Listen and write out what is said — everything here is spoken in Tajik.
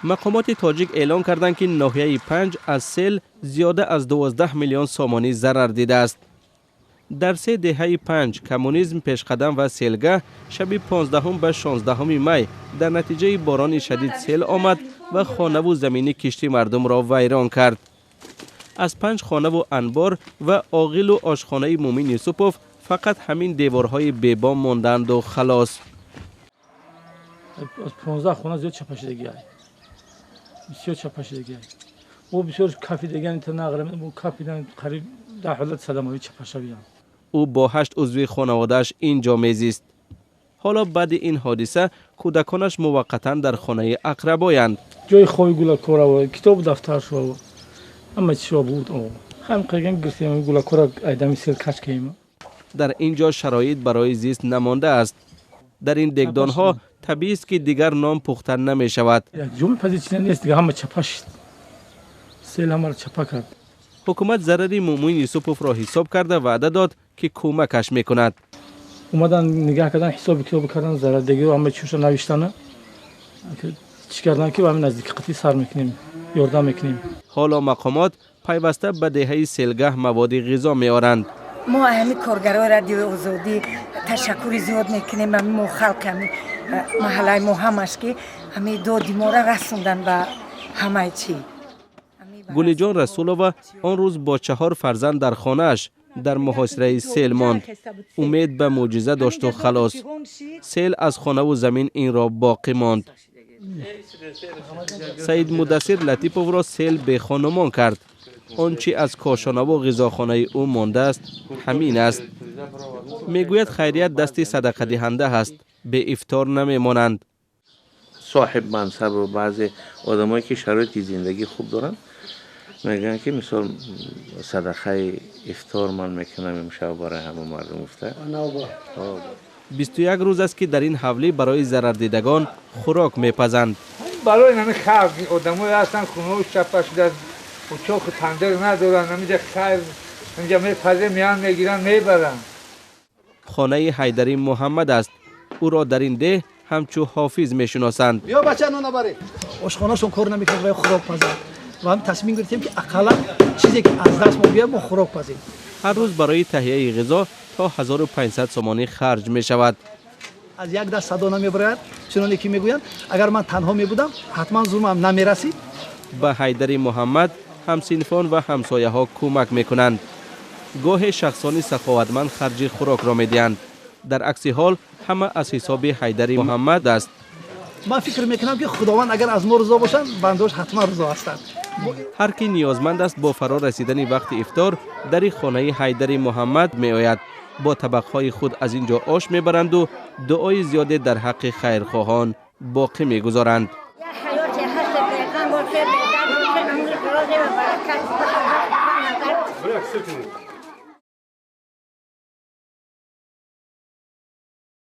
Мақомоти тоҷик эълон карданд, ки ноҳияи Панҷ аз сел зиёда аз 12 миллион сомонӣ зарар дидааст. Дар се деҳаи Панҷ, Коммунизм, Пешқадам ва Селгаҳ шаби 15 ба 16 май дар натиҷаи борони шадид сел омад ва хонаву замини кишти мардумро вайрон кард. Аз панҷ хонаву анбор ва оғилу ошхонаи Муъмин Юсупов фақат ҳамин деворҳои бебом монданду халос. Аз 15 хона зиёд чапашидагиай, бисёр чапашидагиай. Бо бисёр кафидагиан, нағра кафидан, қариб дар ҳолати садамавӣ чапашавиян. Ӯ бо ҳашт узви хонаводааш ин ҷо мезист. Ҳоло баъди ин ҳодиса кӯдаконаш муваққатан дар хонаи ақрабоянд. Ҷои хоби гулакора, китобу дафтаршо, ҳама чизо буд. Ҳам қайган гирифтем, гулакора айдами сел кач каем. Дар ин ҷо шароит барои зист намондааст. Дар ин дегдонҳо табиист, ки дигар нон пухта намешавад. Ҷо мепазӣ, чиз нест дига, ҳама чапа шид, сел ҳамаро чапа кард. Ҳукумат зарари Муъмин Юсуповро ҳисоб карда, ваъда дод, ки кӯмакаш мекунад. Омадан, нигаҳ кардан, ҳисоби китоби кардан, зарардагиро ҳама чизро навиштана, чӣ кардан, ки ҳамин наздики қатӣ сар мекунем, ёрдам мекунем. Ҳоло мақомот пайваста ба деҳаи Селгаҳ маводи ғизо меоранд. Мо ҳами коргарои Радиои Озодӣ ташаккури зиёд мекунем. Ами мо халқи ҳами маҳаллаи мо ҳамаш, ки ҳами доди мора расондан ба ҳамаи чӣ. Гулиҷон Расулова он рӯз бо чаҳор фарзанд дар хонааш дар муҳосираи сел монд. Умед ба мӯъҷиза дошту халос. Сел аз хонаву замин инро боқӣ монд. Саид Мудассир Латиповро сел бехонумон кард. Он чӣ аз кошонаву ғизохонаи ӯ мондааст, ҳамин аст. Мегӯяд, хайрият дасти садақадиҳанда ҳаст, беифтор намемонанд. Соҳиб мансабу баъзе одамое, ки шароити зиндагӣ хуб доранд, мегӯянд, ки мисол, садақаи ифтор ман мекунам имшаб барои ҳама мардум гуфта. 21 рӯз аст, ки дар ин ҳавлӣ барои зарардидагон хӯрок мепазанд. Барои ҳамин халқ, одамое ҳастанд, хонаҳош чапа шуда, учоху тандир надоранд. Ҳаминҷа хайр, инҷа мепазем, меян, мегиранд, мебаранд. Хонаи Ҳайдари Муҳаммад аст. Ӯро дар ин деҳ ҳамчу ҳофиз мешиносанд. Биё, бача, нона баре. Ошхонашон кор намекард ва хӯрок пазад ва ҳам тасмим гирифтем, ки ақаллан чизе ки аз даст мо биёяд, мо хӯрок пазем. Ҳар рӯз барои таҳияи ғизо то 1500 сомонӣ харҷ мешавад. Аз як даст садо намебарояд, чуноне ки мегӯянд. Агар ман танҳо мебудам, ҳатман зурмам намерасид. Ба Ҳайдари Муҳаммад ҳамсинфон ва ҳамсояҳо кӯмак мекунанд. Гоҳе шахсони саховатманд харҷи хӯрокро медиҳанд. Дар акси ҳол ҳама аз ҳисоби Ҳайдари Муҳаммад аст. Ман фикр мекунам, ки Худованд агар аз мо ризо бошанд, бандаош ҳатман ризо ҳастанд. Ҳар ки ниёзманд аст, бо фаро расидани вақти ифтор дари хонаи Ҳайдари Муҳаммад меояд. Бо табақҳои худ аз ин ҷо ош мебаранду дуои зиёде дар ҳаққи хайрхоҳон боқӣ мегузоранд. Ҳаёти ҳаст, беғам боше, бедард боше, умри дарозе ва баракат.